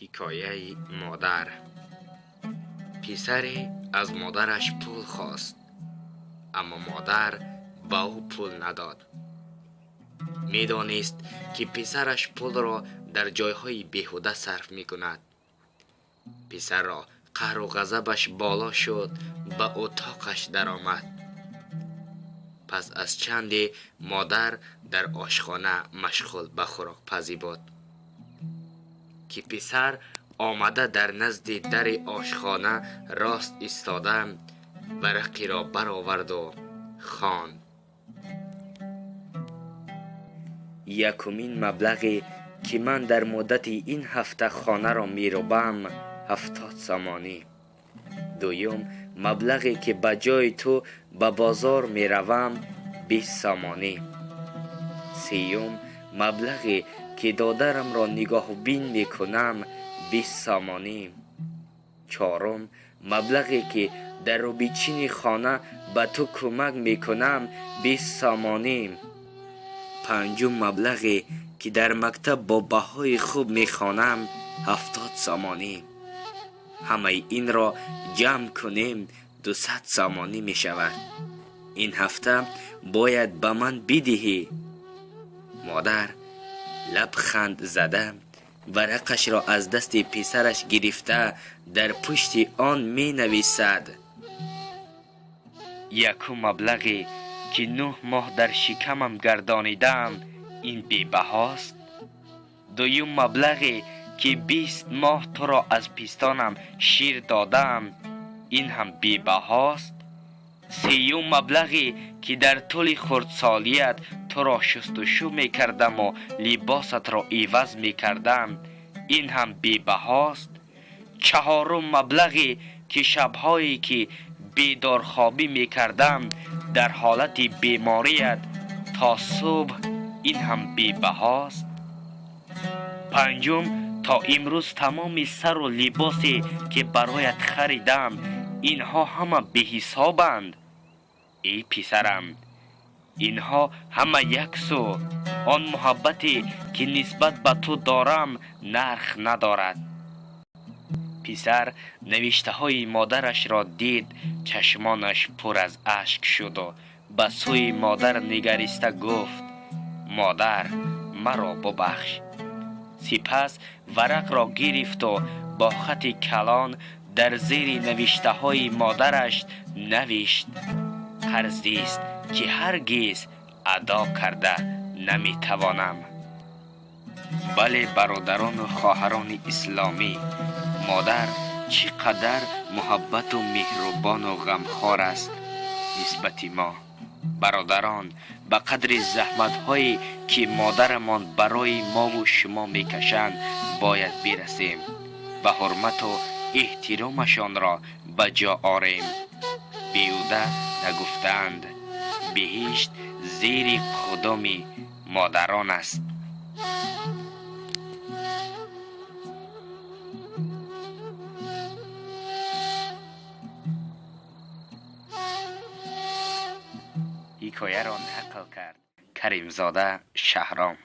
Ҳикояи модар. Писаре аз модараш пул хост, аммо модар ба ӯ пул надод. Медонист, ки писараш пулро дар ҷойҳои беҳуда сарф мекунад. Писарро қаҳру ғазабаш боло шуд, ба утоқаш даромад. Пас аз чанде модар дар ошхона машғул ба хӯрокпазӣ буд, ки писар омада дар назди дари ошхона рост истода варақиро бароварду хонд. Якумин маблағе, ки ман дар муддати ин ҳафта хонаро мерубам, 70 сомонӣ. Дуюм маблағе, ки ба ҷои ту ба бозор меравам, 20 сомонӣ. Сеюм маблағе, ки додарамро нигоҳбин мекунам, 20 сомонӣ. Чорум маблағе, ки дар рӯбичини хона ба ту кӯмак мекунам, 20 сомонӣ. Панҷум маблағе, ки дар мактаб бо баҳои хуб мехонам, 70 сомонӣ. Ҳамаи инро ҷамъ кунем, 200 сомонӣ мешавад. Ин ҳафта бояд ба ман бидиҳӣ. Модар лабханд зада варақашро аз дасти писараш гирифта дар пушти он менависад: якум маблағе, ки 9 моҳ дар шикамам гардонидаам, ин бебаҳост. Дуюм маблағе, ки 20 моҳ туро аз пистонам шир додаам, ин ҳам бебаҳост. Сеюм маблағе, ки дар тӯли хурдсолият туро шустушӯ мекардаму либосатро иваз мекардам, ин ҳам бебаҳост. Чаҳорум маблағе, ки шабҳое ки бедорхобӣ мекардам дар ҳолати беморият то субҳ, ин ҳам бебаҳост. Панҷум, то имрӯз тамоми сару либосе, ки бароят харидам, инҳо ҳама беҳисобанд. Эй писарам, инҳо ҳама як су. Он муҳаббате, ки нисбат ба ту дорам, нарх надорад. Писар навиштаҳои модарашро дид, чашмонаш пур аз ашк шуду ба сӯи модар нигариста гуфт: модар, маро бубахш. Сипас варақро гирифту бо хати калон дар зери навиштаҳои модараш навишт: қарзист, ки ҳаргиз адо карда наметавонам. Бале, бародарону хоҳарони исломӣ, модар чӣ қадар муҳаббату меҳрубону ғамхор аст нисбати мо. Бародарон, ба қадри заҳматҳое, ки модарамон барои мову шумо мекашанд, бояд бирасем ва ҳурмату эҳтиромашонро ба ҷо орем. Беҳуда нагуфтаанд, биҳишт зери қудуми модарон аст. Ҳикояро нақл кард Каримзода Шаҳром.